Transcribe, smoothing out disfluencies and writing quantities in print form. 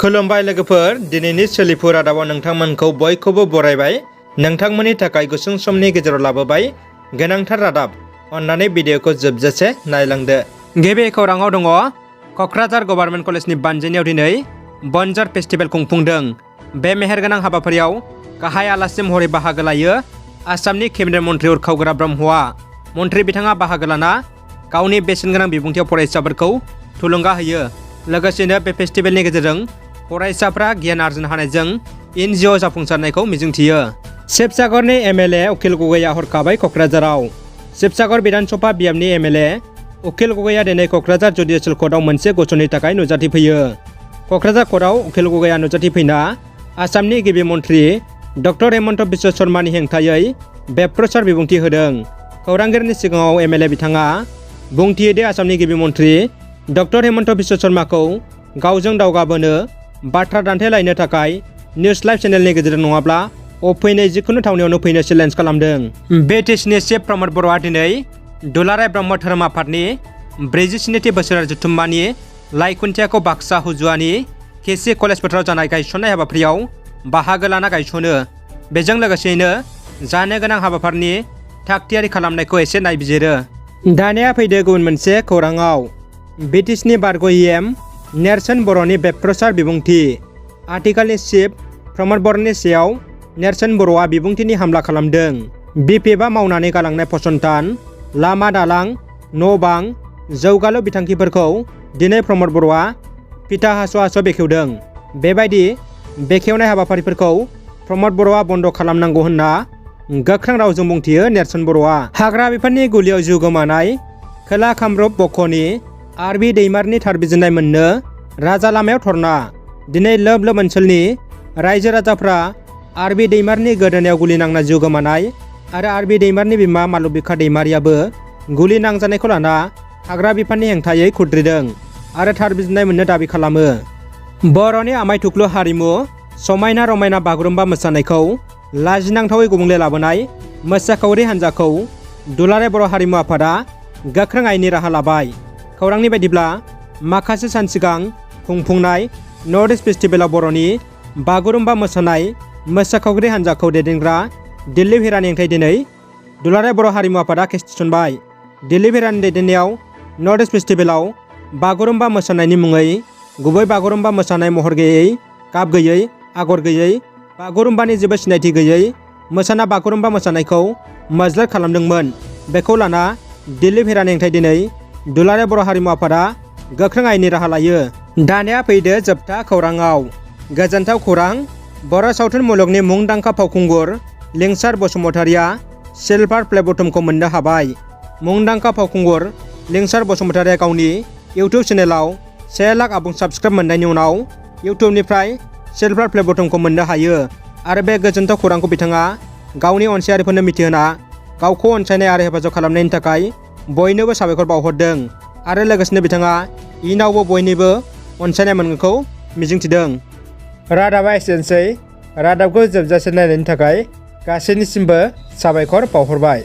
खुलुमबाय लोगोफोर, दिनैनि सोलिफु रादाबाव नोंथांमोनखौ बयखौबो बरायबाय। नोंथांमोननि थाखाय गुसुं समनि गेजेराव लाबोबाय गोनांथार रादाब। अन्नानै भिडिअखौ जोबजासे नायलांदो। गिबि खौराङाव दङ, क'क्राझार गभार्नमेन्ट कलेजनि बानजायनायाव दिनै बनजार फेस्टिभेल खुंफुंदों। बे मेहेरगोनां हाबाफारियाव गाहाय आलासि महरै बाहागो लायो आसामनि केबिनेट मन्थ्रि उरखावग्रा ब्रह्मआ। मन्थ्रि बिथाङा बाहागो लाना गावनि बेसेनगोनां बिबुंथियाव फरायसाफोरखौ थुलुंगा होयो। लोगोसेनो बे फेस्टिभेलनि गेजेरजों फरायसाफ्रा गियान आरजिनो हानायजों एनजिअ जाफुंसारनायखौ मिजिंथियो। शिबसागरनि एमएलए उकिल गगैया हरखाबै क'क्राझाराव। शिबसागर बिधानसभा बियाबनि एमएलए उकिल गगैया दिनै क'क्राझार जुडिसियेल कर्टआव मोनसे गसंनि थाखाय नुजाथिफैयो। क'क्राझार कर्टआव उकिल गगैया नुजाथिफैना आसामनि गिबि मन्थ्रि डक्टर हिमन्त बिश्व शर्मानि हेंथायै बेप्रचार बिबुंथि होदों। खौरांगिरिनि सिगाङाव एमएलए बिथाङा बुंथियो दि आसामनि गिबि मन्थ्रि डक्टर हिमन्त बिश्व शर्माखौ गावजों दावगाबोनो बाथ्रा दान्थेलायनो थाखाय निउज लाइभ चेनेलनि गेजेरजों नङाब्ला फैनाय जिखुनु थावनियावनो फैनो चेलेन्ज खालामदों। बिटिसिनि चिफ प्रमद बर'आ दिनै दुलाराय ब्रह्म धोरोम आफादनि 47थि बोसोरारि जथुम्मानि लाइखुन्थियाखौ बाक्सा हुजुवानि केसि कलेज फोथाराव जानाय गायसननाय हाबाफारियाव बाहागो लाना गायसनो। बेजों लोगोसेयैनो जानो गोनां हाबाफारिनि थागथियारि खालामनायखौ एसे नायबिजिरो। दानिया फैदो गुबुन मोनसे खौराङाव। बिटिसिनि बारग' इएम नेरसोन बर'नि बेप्रचार बिबुंथि। आथिखालनि चिफ प्रमद बर'नि सायाव नेरसोन बर'आ बिबुंथिनि हामला खालामदों। बिपिएफआ मावनानै गालांनाय फसंथान, लामा दालां, न' बां, जौगालु बिथांखिफोरखौ दिनै प्रमद बर'आ फिथा हास' हास' बेखेवदों। बेबायदि बेखेवनाय हाबाफारिफोरखौ प्रमद बर'आ बन्द' खालामनांगौ होनना गोख्रों रावजों बुंथियो नेरसोन बर'आ। हाग्रा बिफाननि गुलियाव जिउ गोमानाय खोला कामरुप बक'नि आरबि दैमारनि थारबिजिरनाय मोननो राजा लामायाव धरना। दिनै लोब लोब ओनसोलनि रायजो राजाफ्रा आरबि दैमारनि गोदोनायाव गुलि नांना जिउ गोमानाय आरो आरबि दैमारनि बिमा मालबिका दैमारियाबो गुलि नांजानायखौ लाना हाग्रा बिफाननि हेंथायै खुद्रिदों आरो थारबिजिरनाय मोननो दाबि खालामो। बर'नि आमाय थुख्लु हारिमु समायना रमायना बागुरुम्बा मोसानायखौ लाजिनांथावै गुबुंले लाबोनाय मोसाखावरि हान्जाखौ दुलाराय बर' हारिमु आफादा गोख्रों आयेननि राहा लाबाय। खौरांनि बायदिब्ला माखासे सान सिगां खुंफुंनाय नर्थ इस्ट फेस्टिभेलाव बर'नि बागुरुम्बा मोसानाय मोसाखावरि हान्जाखौ दैदेनग्रा दिलीप हेरानि हेंथायै दिनै दुलाराय बर' हारिमु आफादा केस थिसनबाय। दिलीप हेरानि दैदेननायाव नर्थ इस्ट फेस्टिभेलाव बागुरुम्बा मोसानायनि मुङै गुबै बागुरुम्बा मोसानाय महर गैयै, गाब गैयै, आगर गैयै, बागुरुम्बानि जेबो सिनायथि गैयै मोसाना बागुरुम्बा मोसानायखौ मज्लेद खालामदोंमोन। बेखौ लाना दिलीप हेरानि हेंथायै दिनै दुलाराय बर' हारिमु आफादा गोख्रों आयेननि राहा लायो। दानिया फैदो जोबथा खौराङाव। गोजोनथाव खौरां, बर' सावथुन मुलुगनि मुंदांखा फावखुंगुर लिंसार बसुमतारिया सिलभार प्ले बटमखौ मोननो हाबाय। मुंदांखा फावखुंगुर लिंसार बसुमतारिया गावनि इउटिउब चेनेलाव 1 लाख आबुं साबस्क्राइब मोननायनि उनाव इउटिउबनिफ्राय सिलभार प्ले बटमखौ मोननो हायो आरो बे गोजोनथाव खौरांखौ बिथाङा गावनि अनसायारिफोरनो मिथिहोना गावखौ अनसायनाय आरो हेफाजाब खालामनायनि थाखाय बयनोबो साबायखर बावहरदों आरो लोगोसेनो बिथाङा इयुनावबो बयनिबो अनसायनाय मोनगोनखौ मिजिंथिदों। रादाबा एसेनोसै। रादाबखौ जोबजासे नायनायनि थाखाय गासैनिसिमबो साबायखर बावहरबाय।